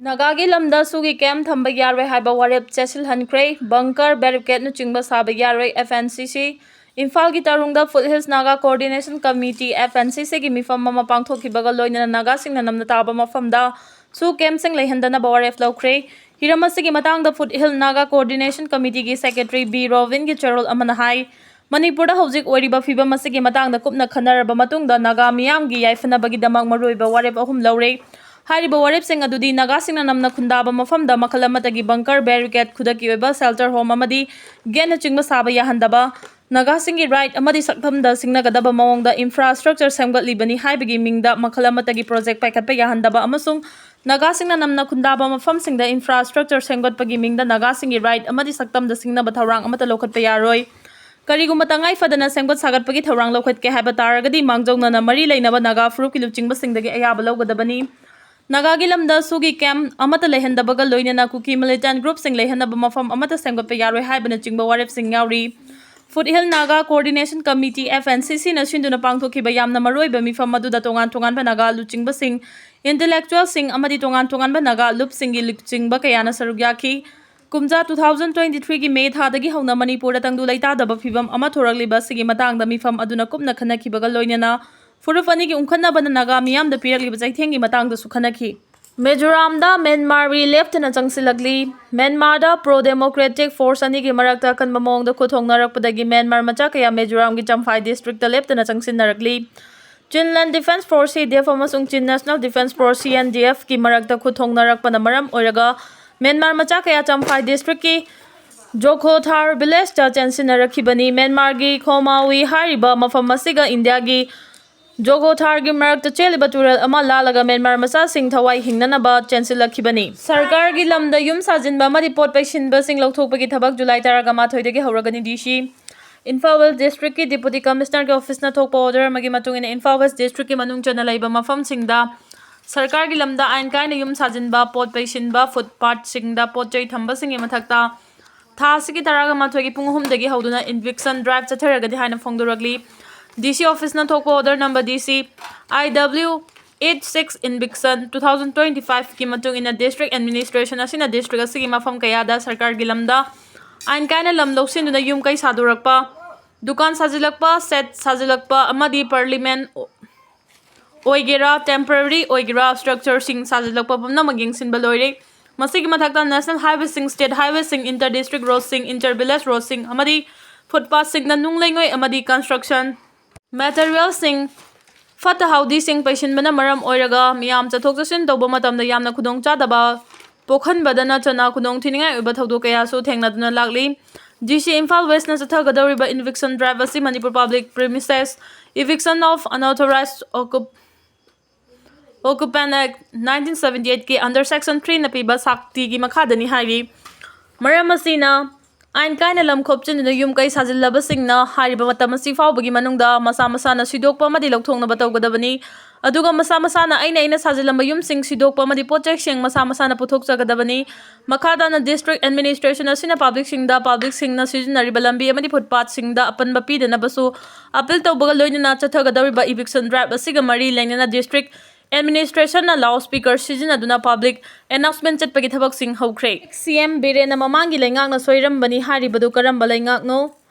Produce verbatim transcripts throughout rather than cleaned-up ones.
ꯅꯥꯒꯥꯒꯤ ꯂꯝꯗ ꯁꯨꯒꯤ ꯀꯦꯝ ꯊꯝꯕ ꯌꯥꯔꯣꯏ ꯍꯥꯏꯕ ꯋꯥꯔꯦꯞ ꯆꯦꯠꯁꯤꯜꯍꯟꯈ꯭ꯔꯦ꯫ ꯕꯪꯀꯔ, ꯕꯦꯔꯤꯀꯦꯗꯅꯆꯤꯡꯕ ꯁꯥꯕ ꯌꯥꯔꯣꯏ꯫ F N C C, ꯏꯝꯐꯥꯜꯒꯤ ꯇꯥꯔꯨꯡꯗ Foot Hills Naga Coordination Committee, F N C C ꯒꯤ ꯃꯤꯐꯝ ꯑꯃ ꯄꯥꯡꯊꯣꯛꯈꯤꯕꯒ ꯂꯣꯏꯅꯅ ꯅꯥꯒꯥꯁꯤꯡꯅ ꯅꯝꯅ ꯇꯥꯕ ꯃꯐꯝꯗ ꯁꯨ ꯀꯦꯝꯁꯤꯡ ꯂꯩꯍꯟꯗꯅꯕ ꯋꯥꯔꯦꯞ ꯂꯧꯈ꯭ꯔꯦ꯫ ꯍꯤꯔꯝ ꯑꯁꯤꯒꯤ ꯃꯇꯥꯡꯗ Foot Hill Naga Coordination Committeeꯒꯤ Secretary B ꯔꯣꯕꯤꯟꯒꯤ ꯆꯦꯔꯣꯜ ꯑꯃꯅ ꯍꯥꯏ, ꯃꯅꯤꯄꯨꯔꯗ ꯍꯧꯖꯤꯛ ꯑꯣꯏꯔꯤꯕ ꯐꯤꯕꯝ ꯑꯁꯤꯒꯤ ꯃꯇꯥꯡꯗ ꯀꯨꯞꯅ ꯈꯟꯅꯔꯕ ꯃꯇꯨꯡꯗ ꯅꯥꯒꯥ ꯃꯤꯌꯥꯝꯒꯤ ꯌꯥꯏꯐꯅꯕꯒꯤꯗꯃꯛ ꯃꯔꯨꯑꯣꯏꯕ ꯋꯥꯔꯦꯞ ꯑꯍꯨꯝ ꯂꯧꯔꯦ꯫ ꯍꯥꯏꯔꯤꯕ ꯋꯥꯔꯦꯞꯁꯤꯡ ꯑꯗꯨꯗꯤ ꯅꯥꯒꯥꯁꯤꯡꯅ ꯅꯝꯅ ꯈꯨꯟꯗꯥꯕ ꯃꯐꯝꯗ ꯃꯈꯜ ꯑꯃꯠꯇꯒꯤ ꯕꯪꯀꯔ, ꯕꯦꯔꯤꯀꯦꯗ, ꯈꯨꯗꯛꯀꯤ ꯑꯣꯏꯕ ꯁꯦꯜꯇꯔ ꯍꯣꯝ ꯑꯃꯗꯤ ꯒꯦꯠꯅꯆꯤꯡꯕ ꯁꯥꯕ ꯌꯥꯍꯟꯗꯕ, ꯅꯥꯒꯥꯁꯤꯡꯒꯤ ꯔꯥꯏꯠ ꯑꯃꯗꯤ ꯁꯛꯇꯝꯗ ꯁꯤꯡꯅꯒꯗꯕ ꯃꯑꯣꯡꯗ ꯏꯟꯐ꯭ꯔꯥꯁ꯭ꯇ꯭ꯔꯛꯆꯔ ꯁꯦꯝꯒꯠꯂꯤꯕꯅꯤ ꯍꯥꯏꯕꯒꯤ ꯃꯤꯡꯗ ꯃꯈꯜ ꯑꯃꯠꯇꯒꯤ ꯄ꯭ꯔꯣꯖꯦꯛ ꯄꯥꯏꯈꯠꯄ ꯌꯥꯍꯟꯗꯕ ꯑꯃꯁꯨꯡ ꯅꯥꯒꯥꯁꯤꯡꯅ ꯅꯝꯅ ꯈꯨꯟꯗꯥꯕ ꯃꯐꯝꯁꯤꯡꯗ ꯏꯟꯐ꯭ꯔꯥꯁ꯭ꯇ꯭ꯔꯛꯆꯔ ꯁꯦꯝꯒꯠꯄꯒꯤ ꯃꯤꯡꯗ ꯅꯥꯒꯥꯁꯤꯡꯒꯤ ꯔꯥꯏꯠ ꯑꯃꯗꯤ ꯁꯛꯇꯝꯗ ꯁꯤꯡꯅꯕ ꯊꯧꯔꯥꯡ ꯑꯃꯠꯇ ꯂꯧꯈꯠꯄ ꯌꯥꯔꯣꯏ꯫ ꯀꯔꯤꯒꯨꯝꯕ ꯇꯉꯥꯏ ꯐꯗꯅ ꯁꯦꯝꯒꯠ ꯁꯥꯒꯠꯄꯒꯤ ꯊꯧꯔꯥꯡ ꯂꯧꯈꯠꯀꯦ ꯍꯥꯏꯕ ꯇꯥꯔꯒꯗꯤ ꯃꯥꯡꯖꯧꯅꯅ ꯃꯔꯤ ꯂꯩꯅꯕ ꯅꯥꯒꯥ ꯐꯨꯔꯨꯞꯀꯤ ꯂꯨꯆꯤꯡꯕꯁꯤꯡꯗꯒꯤ ꯑꯌꯥꯕ ꯂꯧꯒꯗꯕꯅꯤ꯫ ꯅꯥꯒꯥꯒꯤ ꯂꯝꯗ ꯁꯨꯒꯤ ꯀꯦꯝ ꯑꯃꯠꯇ ꯂꯩꯍꯟꯗꯕꯒ ꯂꯣꯏꯅꯅ ꯀꯨꯀꯤ ꯃꯤꯂꯤꯇꯦꯟ ꯒ꯭ꯔꯨꯞꯁꯤꯡ ꯂꯩꯍꯟꯅꯕ ꯃꯐꯝ ꯑꯃꯠꯇ ꯁꯦꯝꯒꯠꯄ ꯌꯥꯔꯣꯏ ꯍꯥꯏꯕꯅꯆꯤꯡꯕ ꯋꯥꯔꯦꯞꯁꯤꯡ ꯌꯥꯎꯔꯤ꯫ Foot Hill Naga Coordination Committee, F N C Cꯅ ꯁꯤꯟꯗꯨꯅ ꯄꯥꯡꯊꯣꯛꯈꯤꯕ ꯌꯥꯝꯅ ꯃꯔꯨꯑꯣꯏꯕ ꯃꯤꯐꯝ ꯑꯗꯨꯗ ꯇꯣꯉꯥꯟ ꯇꯣꯉꯥꯟꯕ ꯅꯥꯒꯥ ꯂꯨꯆꯤꯡꯕꯁꯤꯡ, ꯏꯟꯇꯦꯂꯦꯛꯆꯨꯋꯦꯜꯁꯤꯡ ꯑꯃꯗꯤ ꯇꯣꯉꯥꯟ ꯇꯣꯉꯥꯟꯕ ꯅꯥꯒꯥ ꯂꯨꯞꯁꯤꯡꯒꯤ ꯂꯨꯆꯤꯡꯕ ꯀꯌꯥꯅ ꯁꯔꯨꯛ ꯌꯥꯈꯤ꯫ ꯀꯨꯝꯖꯥ two thousand twenty threeꯒꯤ ꯃꯦ ꯊꯥꯗꯒꯤ ꯍꯧꯅ ꯃꯅꯤꯄꯨꯔꯗ ꯇꯪꯗꯨ ꯂꯩꯇꯥꯗꯕ ꯐꯤꯕꯝ ꯑꯃ ꯊꯣꯔꯛꯂꯤꯕ ꯑꯁꯤꯒꯤ ꯃꯇꯥꯡꯗ ꯃꯤꯐꯝ ꯑꯗꯨꯅ ꯀꯨꯞꯅ ꯈꯟꯅꯈꯤꯕꯒ ꯂꯣꯏꯅꯅ ꯐꯨꯔꯨꯞ ꯑꯅꯤꯒꯤ ꯎꯪꯈꯠꯅꯕꯅ ꯅꯥꯒꯥ ꯃꯤꯌꯥꯝꯗ ꯄꯤꯔꯛꯂꯤꯕ ꯆꯩꯊꯦꯡꯒꯤ ꯃꯇꯥꯡꯗꯁꯨ ꯈꯟꯅꯈꯤ꯫ ꯃꯤꯖꯣꯔꯥꯝꯗ ꯃ꯭ꯌꯥꯟꯃꯥꯔ ꯃꯤ ꯂꯦꯞꯇꯅ ꯆꯪꯁꯤꯜꯂꯛꯂꯤ꯫ ꯃ꯭ꯌꯥꯟꯃꯥꯔꯗ ꯄ꯭ꯔꯣ ꯗꯦꯃꯣꯀ꯭ꯔꯦꯇꯤꯛ ꯐꯣꯔꯁ ꯑꯅꯤꯒꯤ ꯃꯔꯛꯇ ꯑꯀꯟꯕ ꯃꯑꯣꯡꯗ ꯈꯨꯠ ꯊꯣꯡꯅꯔꯛꯄꯗꯒꯤ ꯃ꯭ꯌꯥꯟꯃꯥꯔ ꯃꯆꯥ ꯀꯌꯥ ꯃꯤꯖꯣꯔꯥꯝꯒꯤ ꯆꯝꯐꯥꯏ ꯗꯤꯁꯇ꯭ꯔꯤꯛꯇ ꯂꯦꯞꯇꯅ ꯆꯪꯁꯤꯟꯅꯔꯛꯂꯤ꯫ Chinland Defence Force, C D F, ꯑꯃꯁꯨꯡ Chin National Defence Force, C N D Fꯀꯤ ꯃꯔꯛꯇ ꯈꯨꯠ ꯊꯣꯡꯅꯔꯛꯄꯅ ꯃꯔꯝ ꯑꯣꯏꯔꯒ ꯃ꯭ꯌꯥꯟꯃꯥꯔ ꯃꯆꯥ ꯀꯌꯥ ꯆꯝꯐꯥꯏ ꯗꯤꯁꯇ꯭ꯔꯤꯛꯀꯤ ꯖꯣꯈꯣꯊꯥꯔ ꯚꯤꯂꯦꯖꯇ ꯆꯦꯟꯁꯤꯟꯅꯔꯛꯈꯤꯕꯅꯤ꯫ ꯃ꯭ꯌꯥꯟꯃꯥꯔꯒꯤ ꯈꯣꯃꯥꯋꯤ ꯍꯥꯏꯔꯤꯕ ꯃꯐꯝ ꯑꯁꯤꯒ ꯏꯟꯗꯤꯌꯥꯒꯤ ꯖꯣꯒꯣꯊꯥꯔꯒꯤ ꯃꯔꯛꯇ ꯆꯦꯜꯂꯤꯕ ꯇꯨꯔꯦꯜ ꯑꯃ ꯂꯥꯜꯂꯒ ꯃ꯭ꯌꯥꯟꯃꯥꯔ ꯃꯆꯥꯁꯤꯡ ꯊꯋꯥꯏ ꯍꯤꯡꯅꯅꯕ ꯆꯦꯟꯁꯤꯜꯂꯛꯈꯤꯕꯅꯤ꯫ ꯁꯔꯀꯥꯔꯒꯤ ꯂꯝꯗ ꯌꯨꯝ ꯁꯥꯖꯤꯟꯕ ꯑꯃꯗꯤ ꯄꯣꯠ ꯄꯩꯁꯤꯟꯕꯁꯤꯡ ꯂꯧꯊꯣꯛꯄꯒꯤ ꯊꯕꯛ ꯖꯨꯂꯥꯏ ꯇꯔꯥꯃꯥꯊꯣꯏꯗꯒꯤ ꯍꯧꯔꯒꯅꯤ꯫ D C, ꯏꯝꯐꯥꯜ ꯋꯦꯁ ꯗꯤꯁꯇ꯭ꯔꯤꯛꯀꯤ ꯗꯤꯄꯨꯇꯤ ꯀꯃꯤꯁꯅꯔꯒꯤ ꯑꯣꯐꯤꯁꯅ ꯊꯣꯛꯄ ꯑꯣꯔꯗꯔ ꯑꯃꯒꯤ ꯃꯇꯨꯡ ꯏꯟꯅ ꯏꯝꯐꯥꯜ ꯋꯦꯁ ꯗꯤꯁꯇ꯭ꯔꯤꯛꯀꯤ ꯃꯅꯨꯡ ꯆꯟꯅ ꯂꯩꯕ ꯃꯐꯝꯁꯤꯡꯗ ꯁꯔꯀꯥꯔꯒꯤ ꯂꯝꯗ ꯑꯥꯏꯟ ꯀꯥꯏꯅ ꯌꯨꯝ ꯁꯥꯖꯤꯟꯕ, ꯄꯣꯠ ꯄꯩꯁꯤꯟꯕ, ꯐꯨꯠꯄꯥꯠꯁꯤꯡꯗ ꯄꯣꯠ ꯆꯩ ꯊꯝꯕꯁꯤꯡꯒꯤ ꯃꯊꯛꯇ ꯊꯥ ꯑꯁꯤꯒꯤ ꯇꯔꯥꯃꯥꯊꯣꯏꯒꯤ ꯄꯨꯡ ꯑꯍꯨꯝꯗꯒꯤ ꯍꯧꯗꯨꯅ ꯏꯚꯤꯛꯁꯟ ꯗ꯭ꯔꯥꯏꯚ ꯆꯠꯊꯔꯒꯅꯤ ꯍꯥꯏꯅ ꯐꯣꯡꯗꯣꯔꯛꯂꯤ꯫ D C ꯑꯣꯐꯤꯁꯅ ꯊꯣꯛꯄ order number D C I W eight six eviction two thousand twenty five ꯀꯤ ꯃꯇꯨꯡ ꯏꯟꯅ district administration ꯑꯁꯤꯅ district ꯑꯁꯤꯒꯤ ꯃꯐꯝ ꯀꯌꯥꯗ ꯁꯔꯀꯥꯔꯒꯤ ꯂꯝꯗ ꯑꯥꯏꯟ ꯀꯥꯏꯅ ꯂꯝ ꯂꯧꯁꯤꯟꯗꯨꯅ ꯌꯨꯝ ꯀꯩ ꯁꯥꯗꯣꯔꯛꯄ, ꯗꯨꯀꯥꯟ ꯁꯥꯖꯤꯜꯂꯛꯄ, shed ꯁꯥꯖꯤꯜꯂꯛꯄ ꯑꯃꯗꯤ permanent ꯑꯣꯏꯒꯦꯔꯥ temporary ꯑꯣꯏꯒꯦꯔꯥ structureꯁꯤꯡ ꯁꯥꯖꯤꯜꯂꯛꯄ ꯄꯨꯝꯅꯃꯛ ꯌꯦꯡꯁꯤꯟꯕ ꯂꯣꯏꯔꯦ꯫ ꯃꯁꯤꯒꯤ ꯃꯊꯛꯇ national highwayꯁꯤꯡ, state highwayꯁꯤꯡ, inter district roadꯁꯤꯡ, inter village roadꯁꯤꯡ ꯑꯃꯗꯤ footpathꯁꯤꯡꯗ ꯅꯨꯡ ꯂꯩꯉꯣꯏ ꯑꯃꯗꯤ construction materialꯁꯤꯡ, ꯐꯠꯇ ꯍꯥꯎꯗꯤꯁꯤꯡ ꯄꯩꯁꯤꯟꯕꯅ ꯃꯔꯝ ꯑꯣꯏꯔꯒ ꯃꯤꯌꯥꯝ ꯆꯠꯊꯣꯛ ꯆꯠꯁꯤꯟ ꯇꯧꯕ ꯃꯇꯝꯗ ꯌꯥꯝꯅ ꯈꯨꯗꯣꯡꯆꯥꯗꯕ ꯄꯣꯛꯍꯟꯕꯗ ꯅꯠꯇꯅ ꯈꯨꯗꯣꯡꯊꯤꯅꯤꯡꯉꯥꯏ ꯑꯣꯏꯕ ꯊꯧꯗꯣꯛ ꯀꯌꯥꯁꯨ ꯊꯦꯡꯅꯗꯨꯅ ꯂꯥꯛꯂꯤ꯫ ꯗꯤ ꯁꯤ ꯏꯝꯐꯥꯜ ꯋꯦꯁꯅ ꯆꯠꯊꯒꯗꯧꯔꯤꯕ eviction drive ꯑꯁꯤ Manipur public premises eviction of unauthorized occup- Occupant Act nineteen seventy eight ꯀꯤ under section three ꯅ ꯄꯤꯕ ꯁꯛꯇꯤꯒꯤ ꯃꯈꯥꯗꯅꯤ ꯍꯥꯏꯔꯤ꯫ ꯃꯔꯝ ꯑꯁꯤꯅ, ꯑꯥꯏꯟ ꯀꯥꯏꯅ ꯂꯝ ꯈꯣꯞꯆꯤꯟꯗꯨꯅ ꯌꯨꯝ ꯀꯩ ꯁꯥꯖꯤꯜꯂꯕꯁꯤꯡꯅ ꯍꯥꯏꯔꯤꯕ ꯃꯇꯝ ꯑꯁꯤ ꯐꯥꯎꯕꯒꯤ ꯃꯅꯨꯡꯗ ꯃꯁꯥ ꯃꯁꯥꯅ ꯁꯤꯗꯣꯛꯄ ꯑꯃꯗꯤ ꯂꯧꯊꯣꯛꯅꯕ ꯇꯧꯒꯗꯕꯅꯤ꯫ ꯑꯗꯨꯒ ꯃꯁꯥ ꯃꯁꯥꯅ ꯑꯩꯅ ꯑꯩꯅ ꯁꯥꯖꯤꯜꯂꯝꯕ ꯌꯨꯝꯁꯤꯡ ꯁꯤꯗꯣꯛꯄ ꯑꯃꯗꯤ ꯄꯣꯠ ꯆꯩꯁꯤꯡ ꯃꯁꯥ ꯃꯁꯥꯅ ꯄꯨꯊꯣꯛꯆꯒꯗꯕꯅꯤ꯫ ꯃꯈꯥ ꯇꯥꯅ district administration ꯑꯁꯤꯅ publicꯁꯤꯡꯗ, publicꯁꯤꯡꯅ ꯁꯤꯖꯤꯟꯅꯔꯤꯕ ꯂꯝꯕꯤ ꯑꯃꯗꯤ footpathꯁꯤꯡꯗ ꯑꯄꯟꯕ ꯄꯤꯗꯅꯕꯁꯨ appeal ꯇꯧꯕꯒ ꯂꯣꯏꯅꯅ ꯆꯠꯊꯒꯗꯧꯔꯤꯕ eviction drive ꯑꯁꯤꯒ ꯃꯔꯤ ꯂꯩꯅꯅ district administrationꯅ loudspeaker ꯁꯤꯖꯤꯟꯅꯗꯨꯅ public announcement ꯆꯠꯄꯒꯤ ꯊꯕꯛꯁꯤꯡ ꯍꯧꯈ꯭ꯔꯦ꯫ ꯁꯤ ꯑꯦꯝ ꯕꯤꯔꯦꯟꯅ ꯃꯃꯥꯡꯒꯤ ꯂꯩꯉꯥꯛꯅ ꯁꯣꯏꯔꯝꯕꯅꯤ ꯍꯥꯏꯔꯤꯕꯗꯨ ꯀꯔꯝꯕ ꯂꯩꯉꯥꯛꯅꯣ?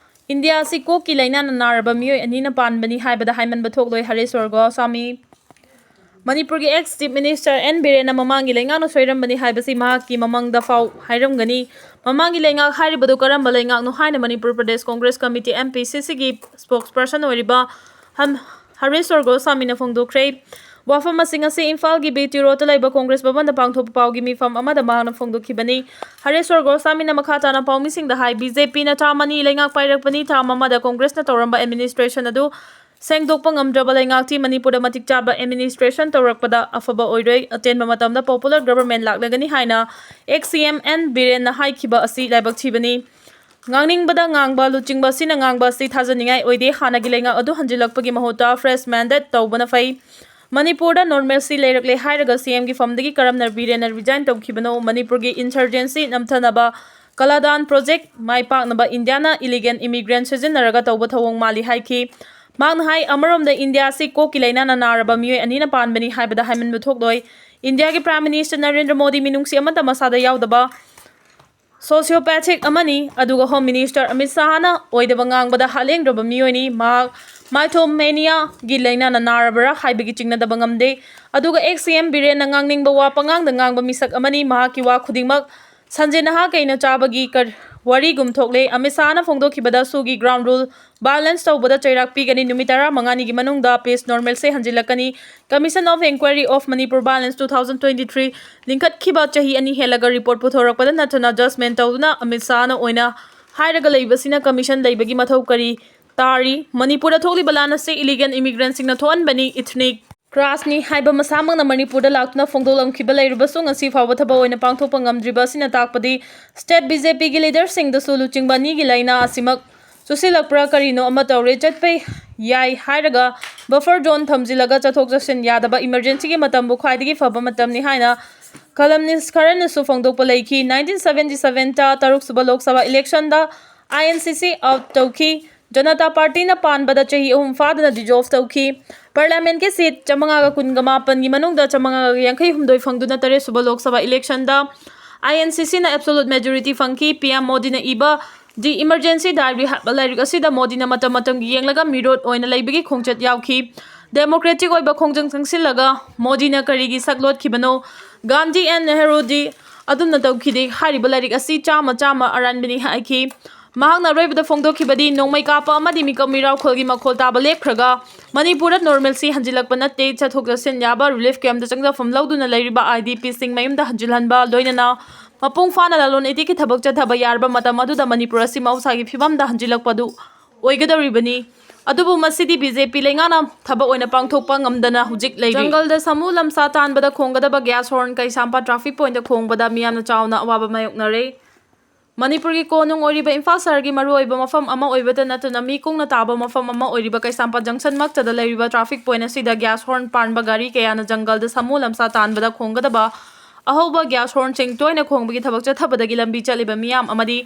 ꯏꯟꯗꯤꯌꯥ ꯑꯁꯤ ꯀꯣꯛꯀꯤ ꯂꯥꯏꯅꯥꯅ ꯅꯥꯔꯕ ꯃꯤꯑꯣꯏ ꯑꯅꯤꯅ ꯄꯥꯟꯕꯅꯤ ꯍꯥꯏꯕꯗ ꯍꯥꯏꯃꯟꯕ ꯊꯣꯛꯂꯣꯏ, ꯍꯔꯦꯁ꯭ꯋꯔ ꯒꯣꯁ꯭ꯋꯥꯃꯤ꯫ ꯃꯅꯤꯄꯨꯔꯒꯤ ex Chief Minister ꯑꯦꯟ ꯕꯤꯔꯦꯟꯅ ꯃꯃꯥꯡꯒꯤ ꯂꯩꯉꯥꯛꯅ ꯁꯣꯏꯔꯝꯕꯅꯤ ꯍꯥꯏꯕꯁꯤ ꯃꯍꯥꯛꯀꯤ ꯃꯃꯪꯗ ꯐꯥꯎ ꯍꯥꯏꯔꯝꯒꯅꯤ꯫ ꯃꯃꯥꯡꯒꯤ ꯂꯩꯉꯥꯛ ꯍꯥꯏꯔꯤꯕꯗꯨ ꯀꯔꯝꯕ ꯂꯩꯉꯥꯛꯅꯣ ꯍꯥꯏꯅ Manipur Pradesh Congress committee, M P ꯁꯤ ꯁꯤꯒꯤ spokesperson ꯑꯣꯏꯔꯤꯕ ꯍꯝ-, ꯍꯔꯦꯁ꯭ꯋꯔ ꯒꯣꯁ꯭ꯋꯥꯃꯤꯅ ꯐꯣꯡꯗꯣꯛꯈ꯭ꯔꯦ꯫ ꯋꯥꯐꯝꯁꯤꯡ ꯑꯁꯤ ꯏꯝꯐꯥꯜꯒꯤ ꯕꯤ ꯇꯤ ꯔꯣꯗꯇ ꯂꯩꯕ ꯀꯣꯡꯒ꯭ꯔꯦꯁ ꯚꯕꯟꯗ ꯄꯥꯡꯊꯣꯛꯄ ꯄꯥꯎꯒꯤ ꯃꯤꯐꯝ ꯑꯃꯗ ꯃꯍꯥꯛꯅ ꯐꯣꯡꯗꯣꯛꯈꯤꯕꯅꯤ꯫ ꯍꯔꯦꯁ꯭ꯋꯔ ꯒꯣꯁ꯭ꯋꯥꯃꯤꯅ ꯃꯈꯥ ꯇꯥꯅ ꯄꯥꯎꯃꯤꯁꯤꯡꯗ ꯍꯥꯏ, ꯕꯤ ꯖꯦ ꯄꯤꯅ ꯊꯥ ꯑꯅꯤ ꯂꯩꯉꯥꯛ ꯄꯥꯏꯔꯛꯄꯅꯤ, ꯊꯥ ꯑꯃꯗ ꯀꯣꯡꯒ꯭ꯔꯦꯁꯅ ꯇꯧꯔꯝꯕ administration ꯑꯗꯨ ꯁꯦꯡꯗꯣꯛꯄ ꯉꯝꯗ꯭ꯔꯕ ꯂꯩꯉꯥꯛꯇꯤ ꯃꯅꯤꯄꯨꯔꯗ ꯃꯇꯤꯛ ꯆꯥꯕ administration ꯇꯧꯔꯛꯄꯗ ꯑꯐꯕ ꯑꯣꯏꯔꯣꯏ, ꯑꯇꯦꯟꯕ ꯃꯇꯝꯗ popular government ꯂꯥꯛꯂꯒꯅꯤ ꯍꯥꯏꯅ ex C M N ꯕꯤꯔꯦꯟꯅ ꯍꯥꯏꯈꯤꯕ ꯑꯁꯤ ꯂꯥꯏꯕꯛ ꯊꯤꯕꯅꯤ꯫ ꯉꯥꯡꯅꯤꯡꯕꯗ ꯉꯥꯡꯕ, ꯂꯨꯆꯤꯡꯕ ꯑꯁꯤꯅ ꯉꯥꯡꯕ ꯑꯁꯤ ꯊꯥꯖꯅꯤꯡꯉꯥꯏ ꯑꯣꯏꯗꯦ꯫ ꯍꯥꯟꯅꯒꯤ ꯂꯩꯉꯥꯛ ꯑꯗꯨ ꯍꯟꯖꯤꯜꯂꯛꯄꯒꯤ ꯃꯍꯨꯠꯇ fresh mandate ꯇꯧꯕꯅ ꯐꯩ꯫ ꯃꯅꯤꯄꯨꯔꯗ normalcy ꯂꯩꯔꯛꯂꯦ ꯍꯥꯏꯔꯒ C M ꯒꯤ ꯐꯝꯗꯒꯤ ꯀꯔꯝꯅ ꯕꯤꯔꯦꯟꯅ resign ꯇꯧꯈꯤꯕꯅꯣ? ꯃꯅꯤꯄꯨꯔꯒꯤ insurgency ꯅꯝꯊꯅꯕ ꯀꯂꯥꯗꯥꯟ project ꯃꯥꯏ ꯄꯥꯛꯅꯕ ꯏꯟꯗꯤꯌꯥꯅ illegal immigrant ꯁꯤꯖꯤꯟꯅꯔꯒ ꯇꯧꯕ ꯊꯧꯑꯣꯡ ꯃꯥꯜꯂꯤ ꯍꯥꯏꯈꯤ꯫ ꯃꯍꯥꯛꯅ ꯍꯥꯏ, ꯑꯃꯔꯣꯝꯗ ꯏꯟꯗꯤꯌꯥ ꯑꯁꯤ ꯀꯣꯛꯀꯤ ꯂꯥꯏꯅꯥꯅ ꯅꯥꯔꯕ ꯃꯤꯑꯣꯏ ꯑꯅꯤꯅ ꯄꯥꯟꯕꯅꯤ ꯍꯥꯏꯕꯗ ꯍꯥꯏꯃꯟꯕ ꯊꯣꯛꯂꯣꯏ꯫ ꯏꯟꯗꯤꯌꯥꯒꯤ Prime Minister ꯅꯔꯦꯟꯗ꯭ꯔ ꯃꯣꯗꯤ ꯃꯤꯅꯨꯡꯁꯤ ꯑꯃꯠꯇ ꯃꯁꯥꯗ ꯌꯥꯎꯗꯕ sociopathic ꯑꯃꯅꯤ, ꯑꯗꯨꯒ Home Minister ꯑꯃꯤꯠ ꯁꯥꯍꯅ ꯑꯣꯏꯗꯕ ꯉꯥꯡꯕꯗ ꯍꯥꯠꯂꯦꯡꯗ꯭ꯔꯕ ꯃꯤꯑꯣꯏꯅꯤ꯫ ꯃꯍꯥꯛ mythomaniaꯒꯤ ꯂꯥꯏꯅꯥꯅ ꯅꯥꯔꯕ꯭ꯔꯥ ꯍꯥꯏꯕꯒꯤ ꯆꯤꯡꯅꯗꯕ ꯉꯝꯗꯦ꯫ ꯑꯗꯨꯒ ex CM ꯕꯤꯔꯦꯟꯅ ꯉꯥꯡꯅꯤꯡꯕ ꯋꯥ ꯄꯉꯥꯡꯗ ꯉꯥꯡꯕ ꯃꯤꯁꯛ ꯑꯃꯅꯤ꯫ ꯃꯍꯥꯛꯀꯤ ꯋꯥ ꯈꯨꯗꯤꯡꯃꯛ ꯁꯟꯖꯦ ꯅꯍꯥ ꯀꯩꯅ ꯆꯥꯕꯒꯤ ꯀꯔ-, ꯋꯥꯔꯤꯒꯨꯝ ꯊꯣꯛꯂꯦ꯫ ꯑꯃꯤꯠ ꯁꯥꯍꯅ ꯐꯣꯡꯗꯣꯛꯈꯤꯕꯗ ꯁꯨꯒꯤ ground rule violence ꯇꯧꯕꯗ ꯆꯩꯔꯥꯛ ꯄꯤꯒꯅꯤ꯫ ꯅꯨꯃꯤꯠ ꯇꯔꯥꯃꯉꯥꯅꯤꯒꯤ ꯃꯅꯨꯡꯗ peace normalcy ꯍꯟꯖꯤꯜꯂꯛꯀꯅꯤ꯫ Commission of Inquiry of Manipur Violence two thousand twenty-three ꯂꯤꯡꯈꯠꯈꯤꯕ ꯆꯍꯤ ꯑꯅꯤ ꯍꯦꯜꯂꯒ report ꯄꯨꯊꯣꯔꯛꯄꯗ ꯅꯠꯇꯅ judgment ꯇꯧꯗꯨꯅ ꯑꯃꯤꯠ ꯁꯥꯍꯅ ꯑꯣꯏꯅ ꯍꯥꯏꯔꯒ ꯂꯩꯕꯁꯤꯅ commission ꯂꯩꯕꯒꯤ ꯃꯊꯧ ꯀꯔꯤ ꯇꯥꯔꯤ? ꯃꯅꯤꯄꯨꯔꯗ ꯊꯣꯛꯂꯤꯕ ꯂꯥꯟ ꯑꯁꯤ illegal immigrantꯁꯤꯡꯅ ꯊꯣꯛꯍꯟꯕꯅꯤ꯫ Ethnic clashnꯤ ꯍꯥꯏꯕ ꯃꯁꯥꯃꯛꯅ ꯃꯅꯤꯄꯨꯔꯗ ꯂꯥꯛꯇꯨꯅ ꯐꯣꯡꯗꯣꯛꯂꯝꯈꯤꯕ ꯂꯩꯔꯕꯁꯨ ꯉꯁꯤ ꯐꯥꯎꯕ ꯊꯕꯛ ꯑꯣꯏꯅ ꯄꯥꯡꯊꯣꯛꯄ ꯉꯝꯗ꯭ꯔꯤꯕ ꯑꯁꯤꯅ ꯇꯥꯛꯄꯗꯤ state BJPꯒꯤ leaderꯁꯤꯡꯗꯁꯨ ꯂꯨꯆꯤꯡꯕ ꯑꯅꯤꯒꯤ ꯂꯥꯏꯅꯥ ꯑꯁꯤꯃꯛ ꯆꯨꯁꯤꯜꯂꯛꯄ꯭ꯔꯥ ꯀꯔꯤꯅꯣ ꯑꯃ ꯇꯧꯔꯦ꯫ ꯆꯠꯄ ꯌꯥꯏ ꯍꯥꯏꯔꯒ buffer zone ꯊꯝꯖꯤꯜꯂꯒ ꯆꯠꯊꯣꯛ ꯆꯠꯁꯤꯟ ꯌꯥꯗꯕ emergencyꯒꯤ ꯃꯇꯝꯕꯨ ꯈ꯭ꯋꯥꯏꯗꯒꯤ ꯐꯕ ꯃꯇꯝꯅꯤ ꯍꯥꯏꯅ columnist ꯈꯔꯅꯁꯨ ꯐꯣꯡꯗꯣꯛꯄ ꯂꯩꯈꯤ꯫ Nineteen seventy sevenꯇ ꯇꯔꯨꯛ ꯁꯨꯕ ꯂꯣꯛ ꯁꯚꯥ electionꯗ INCC out ꯇꯧꯈꯤ꯫ ꯖꯅꯇꯥ ꯄꯥꯔꯇꯤꯅ ꯄꯥꯟꯕꯗ ꯆꯍꯤ ꯑꯍꯨꯝ ꯐꯥꯗꯅ dissolve ꯇꯧꯈꯤ꯫ Parliamentꯀꯤ seat ꯆꯥꯃꯉꯥꯒ ꯀꯨꯟꯒ ꯃꯥꯄꯟꯒꯤ ꯃꯅꯨꯡꯗ ꯆꯥꯃꯉꯥꯒ ꯌꯥꯡꯈꯩ ꯍꯨꯝꯗꯣꯏ ꯐꯪꯗꯨꯅ ꯇꯔꯦꯠ ꯁꯨꯕ ꯂꯣꯛ ꯁꯚꯥ electionꯗ INCCꯅ absolute majority ꯐꯪꯈꯤ꯫ PM ꯃꯣꯗꯤꯅ ꯏꯕ The Emergency Diary ꯍꯥꯏꯕ ꯂꯥꯏꯔꯤꯛ ꯑꯁꯤꯗ ꯃꯣꯗꯤꯅ ꯃꯇꯝ ꯃꯇꯝꯒꯤ ꯌꯦꯡꯂꯒ ꯃꯤꯔꯣꯠ ꯑꯣꯏꯅ ꯂꯩꯕꯒꯤ ꯈꯣꯡꯆꯠ ꯌꯥꯎꯈꯤ꯫ Democratic ꯑꯣꯏꯕ ꯈꯣꯡꯖꯪ ꯆꯪꯁꯤꯜꯂꯒ ꯃꯣꯗꯤꯅ ꯀꯔꯤꯒꯤ ꯁꯛꯂꯣꯠꯈꯤꯕꯅꯣ? ꯒꯥꯟꯙꯤ and ꯅꯦꯍꯔꯨꯗꯤ ꯑꯗꯨꯝꯅ ꯇꯧꯈꯤꯗꯦ꯫ ꯍꯥꯏꯔꯤꯕ ꯂꯥꯏꯔꯤꯛ ꯑꯁꯤ ꯆꯥꯝꯃ ꯆꯥꯝꯃ ꯑꯔꯥꯟꯕꯅꯤ ꯍꯥꯏꯈꯤ꯫ ꯃꯍꯥꯛꯅ ꯑꯔꯣꯏꯕꯗ ꯐꯣꯡꯗꯣꯛꯈꯤꯕꯗꯤ ꯅꯣꯡꯃꯩ ꯀꯥꯞꯄ ꯑꯃꯗꯤ ꯃꯤꯀꯞ ꯃꯤꯔꯥꯎꯈꯣꯜꯒꯤ ꯃꯈꯣꯜ ꯇꯥꯕ ꯂꯦꯞꯈ꯭ꯔꯒ ꯃꯅꯤꯄꯨꯔꯗ normalcy ꯍꯟꯖꯤꯜꯂꯛꯄ ꯅꯠꯇꯦ꯫ ꯆꯠꯊꯣꯛ ꯆꯠꯁꯤꯟ ꯌꯥꯕ relief campꯇ ꯆꯪꯖꯐꯝ ꯂꯧꯗꯨꯅ ꯂꯩꯔꯤꯕ IDPꯁꯤꯡ ꯃꯌꯨꯝꯗ ꯍꯟꯖꯤꯜꯍꯟꯕ, ꯂꯣꯏꯅꯅ ꯃꯄꯨꯡ ꯐꯥꯅ ꯂꯂꯣꯟ ꯏꯇꯤꯛꯀꯤ ꯊꯕꯛ ꯆꯠꯊꯕ ꯌꯥꯔꯕ ꯃꯇꯝ ꯑꯗꯨꯗ ꯃꯅꯤꯄꯨꯔ ꯑꯁꯤ ꯃꯍꯧꯁꯥꯒꯤ ꯐꯤꯕꯝꯗ ꯍꯟꯖꯤꯜꯂꯛꯄ ꯑꯗꯨ ꯑꯣꯏꯒꯗꯧꯔꯤꯕꯅꯤ꯫ ꯑꯗꯨꯕꯨ ꯃꯁꯤꯗꯤ BJP ꯂꯩꯉꯥꯛꯅ ꯊꯕꯛ ꯑꯣꯏꯅ ꯄꯥꯡꯊꯣꯛꯄ ꯉꯝꯗꯅ ꯍꯧꯖꯤꯛ ꯂꯩꯔꯤ꯫ ꯖꯪꯒꯜꯗ ꯁꯥꯃꯨ ꯂꯝꯁꯥ ꯇꯥꯟꯕꯗ ꯈꯣꯡꯒꯗꯕ gas horn ꯀꯩꯁꯥꯝꯄꯥꯠ traffic pointꯇ ꯈꯣꯡꯕꯗ ꯃꯤꯌꯥꯝꯅ ꯆꯥꯎꯅ ꯑꯋꯥꯕ ꯃꯥꯌꯣꯛꯅꯔꯦ꯫ ꯃꯅꯤꯄꯨꯔꯒꯤ ꯀꯣꯅꯨꯡ ꯑꯣꯏꯔꯤꯕ ꯏꯝꯐꯥꯜ ꯁꯍꯔꯒꯤ ꯃꯔꯨꯑꯣꯏꯕ ꯃꯐꯝ ꯑꯃ ꯑꯣꯏꯕꯇ ꯅꯠꯇꯅ ꯃꯤ ꯀꯨꯡꯅ ꯇꯥꯕ ꯃꯐꯝ ꯑꯃ ꯑꯣꯏꯔꯤꯕ ꯀꯩꯁꯥꯝꯄꯥꯠ junctionꯃꯛꯇꯗ ꯂꯩꯔꯤꯕ traffic point ꯑꯁꯤꯗ gas horn ꯄꯥꯟꯕ ꯒꯥꯔꯤ ꯀꯌꯥꯅ ꯖꯪꯒꯜꯗ ꯁꯥꯃꯨ ꯂꯝꯁꯥ ꯇꯥꯟꯕꯗ ꯈꯣꯡꯒꯗꯕ ꯑꯍꯧꯕ gas hornꯁꯤꯡ ꯇꯣꯏꯅ ꯈꯣꯡꯕꯒꯤ ꯊꯕꯛ ꯆꯠꯊꯕꯗꯒꯤ ꯂꯝꯕꯤ ꯆꯠꯂꯤꯕ ꯃꯤꯌꯥꯝ ꯑꯃꯗꯤ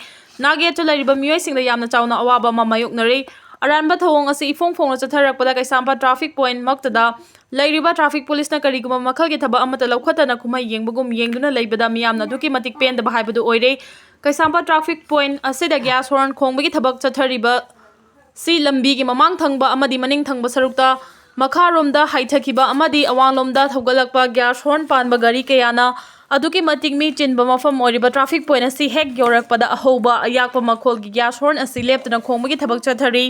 ꯅꯥꯛ ꯌꯦꯠꯇ ꯂꯩꯔꯤꯕ ꯃꯤꯑꯣꯏꯁꯤꯡꯗ ꯌꯥꯝꯅ ꯆꯥꯎꯅ ꯑꯋꯥꯕ ꯑꯃ ꯃꯥꯌꯣꯛꯅꯔꯦ꯫ ꯑꯔꯥꯟꯕ ꯊꯧꯑꯣꯡ ꯑꯁꯤ ꯏꯐꯣꯡ ꯐꯣꯡꯅ ꯆꯠꯊꯔꯛꯄꯗ ꯀꯩꯁꯥꯝꯄꯥꯠ traffic point ꯃꯛꯇꯗ ꯂꯩꯔꯤꯕ traffic police ꯅ ꯀꯔꯤꯒꯨꯝꯕ ꯃꯈꯜꯒꯤ ꯊꯕꯛ ꯑꯃꯠꯇ ꯂꯧꯈꯠꯇꯅ ꯀꯨꯝꯍꯩ ꯌꯦꯡꯕꯒꯨꯝ ꯌꯦꯡꯗꯨꯅ ꯂꯩꯕꯗ ꯃꯤꯌꯥꯝꯅ ꯑꯗꯨꯛꯀꯤ ꯃꯇꯤꯛ ꯄꯦꯟꯗꯕ ꯍꯥꯏꯕꯗꯨ ꯑꯣꯏꯔꯦ꯫ ꯀꯩꯁꯥꯝꯄꯥꯠ traffic point ꯑꯁꯤꯗ gas horn ꯈꯣꯡꯕꯒꯤ ꯊꯕꯛ ꯆꯠꯊꯔꯤꯕ ꯁꯤ ꯂꯝꯕꯤꯒꯤ ꯃꯃꯥꯡ ꯊꯪꯕ ꯑꯃꯗꯤ ꯃꯅꯤꯡ ꯊꯪꯕ ꯁꯔꯨꯛꯇ ꯃꯈꯥꯔꯣꯝꯗ ꯍꯥꯏꯊꯈꯤꯕ ꯑꯃꯗꯤ ꯑꯋꯥꯡꯂꯣꯝꯗ ꯊꯧꯒꯠꯂꯛꯄ gas horn ꯄꯥꯟꯕ ꯒꯥꯔꯤ ꯀꯌꯥꯅ ꯑꯗꯨꯛꯀꯤ ꯃꯇꯤꯛ ꯃꯤ ꯆꯤꯟꯕ ꯃꯐꯝ ꯑꯣꯏꯔꯤꯕ traffic point ꯑꯁꯤ ꯍꯦꯛ ꯌꯧꯔꯛꯄꯗ ꯑꯍꯧꯕ ꯑꯌꯥꯛꯄ ꯃꯈꯣꯜꯒꯤ gas horn ꯑꯁꯤ ꯂꯦꯞꯇꯅ ꯈꯣꯡꯕꯒꯤ ꯊꯕꯛ ꯆꯠꯊꯔꯤ꯫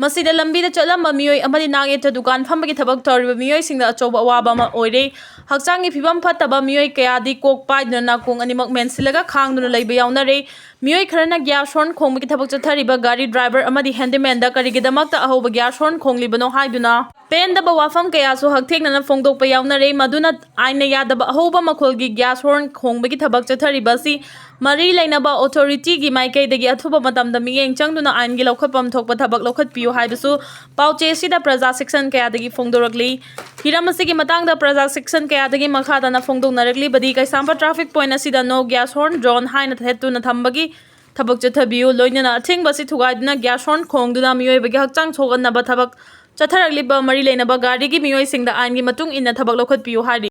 ꯃꯁꯤꯗ ꯂꯝꯕꯤꯗ ꯆꯠꯂꯝꯕ ꯃꯤꯑꯣꯏ ꯑꯃꯗꯤ ꯅꯥꯛꯌꯦꯠꯇ ꯗꯨꯀꯥꯟ ꯐꯝꯕꯒꯤ ꯊꯕꯛ ꯇꯧꯔꯤꯕ ꯃꯤꯑꯣꯏꯁꯤꯡꯗ ꯑꯆꯧꯕ ꯑꯋꯥꯕ ꯑꯃ ꯑꯣꯏꯔꯦ꯫ ꯍꯛꯆꯥꯡꯒꯤ ꯐꯤꯕꯝ ꯐꯠꯇꯕ ꯃꯤꯑꯣꯏ ꯀꯌꯥꯗꯤ ꯀꯣꯛ ꯄꯥꯏꯗꯨꯅ ꯅꯥꯀꯣꯡ ꯑꯅꯤꯃꯛ ꯃꯦꯟꯁꯤꯜꯂꯒ ꯈꯥꯡꯗꯨꯅ ꯂꯩꯕ ꯌꯥꯎꯅꯔꯦ꯫ ꯃꯤꯑꯣꯏ ꯈꯔꯅ gas horn ꯈꯣꯡꯕꯒꯤ ꯊꯕꯛ ꯆꯠꯊꯔꯤꯕ ꯒꯥꯔꯤ driver ꯑꯃꯗꯤ handyman ꯗ ꯀꯔꯤꯒꯤꯗꯃꯛꯇ ꯑꯍꯧꯕ gas horn ꯈꯣꯡꯂꯤꯕꯅꯣ ꯍꯥꯏꯗꯨꯅ ꯄꯦꯟꯗꯕ ꯋꯥꯐꯝ ꯀꯌꯥꯁꯨ ꯍꯛꯊꯦꯡꯅꯅ ꯐꯣꯡꯗꯣꯛꯄ ꯌꯥꯎꯅꯔꯦ꯫ ꯃꯗꯨꯅ ꯑꯥꯏꯟꯅ ꯌꯥꯗꯕ ꯑꯍꯧꯕ ꯃꯈꯣꯜꯒꯤ gas horn ꯈꯣꯡꯕꯒꯤ ꯊꯕꯛ ꯆꯠꯊꯔꯤꯕ ꯑꯁꯤ ꯃꯔꯤ ꯂꯩꯅꯕ authority ꯒꯤ ꯃꯥꯏꯀꯩꯗꯒꯤ ꯑꯊꯨꯕ ꯃꯇꯝꯗ ꯃꯤꯠꯌꯦꯡ ꯆꯪꯗꯨꯅ ꯑꯥꯏꯟꯒꯤ ꯂꯧꯈꯠꯐꯝ ꯊꯣꯛꯄ ꯊꯕꯛ ꯂꯧꯈꯠꯄꯤꯌꯨ ꯍꯥꯏꯕꯁꯨ ꯄꯥꯎꯆꯦ ꯑꯁꯤꯗ ꯄ꯭ꯔꯖꯥ section ꯀꯌꯥꯗꯒꯤ ꯐꯣꯡꯗꯣꯔꯛꯂꯤ꯫ ꯍꯤꯔꯝ ꯑꯁꯤꯒꯤ ꯃꯇꯥꯡꯗ ꯄ꯭ꯔꯖꯥ section ꯀꯌꯥꯗꯒꯤ ꯃꯈꯥ ꯇꯥꯅ ꯐꯣꯡꯗꯣꯛꯅꯔꯛꯂꯤꯕꯗꯤ ꯀꯩꯁꯥꯝꯄꯥꯠ traffic point ꯑꯁꯤꯗ no gas horn zone ꯍꯥꯏꯅ ꯊꯦꯠꯇꯨꯅ ꯊꯝꯕꯒꯤ ꯊꯕꯛ ꯆꯠꯊꯕꯤꯌꯨ, ꯂꯣꯏꯅꯅ ꯑꯊꯤꯡꯕ ꯑꯁꯤ ꯊꯨꯒꯥꯏꯗꯨꯅ gas horn ꯈꯣꯡꯗꯨꯅ ꯃꯤꯑꯣꯏꯕꯒꯤ ꯍꯛꯆꯥꯡ ꯁꯣꯛꯍꯟꯅꯕ ꯊꯕꯛ ꯆꯠꯊꯔꯛꯂꯤꯕ ꯃꯔꯤ ꯂꯩꯅꯕ ꯒꯥꯔꯤꯒꯤ ꯃꯤꯑꯣꯏꯁꯤꯡꯗ ꯑꯥꯏꯟꯒꯤ ꯃꯇꯨꯡ ꯏꯟꯅ ꯊꯕꯛ ꯂꯧꯈꯠꯄꯤꯌꯨ ꯍꯥꯏꯔꯤ꯫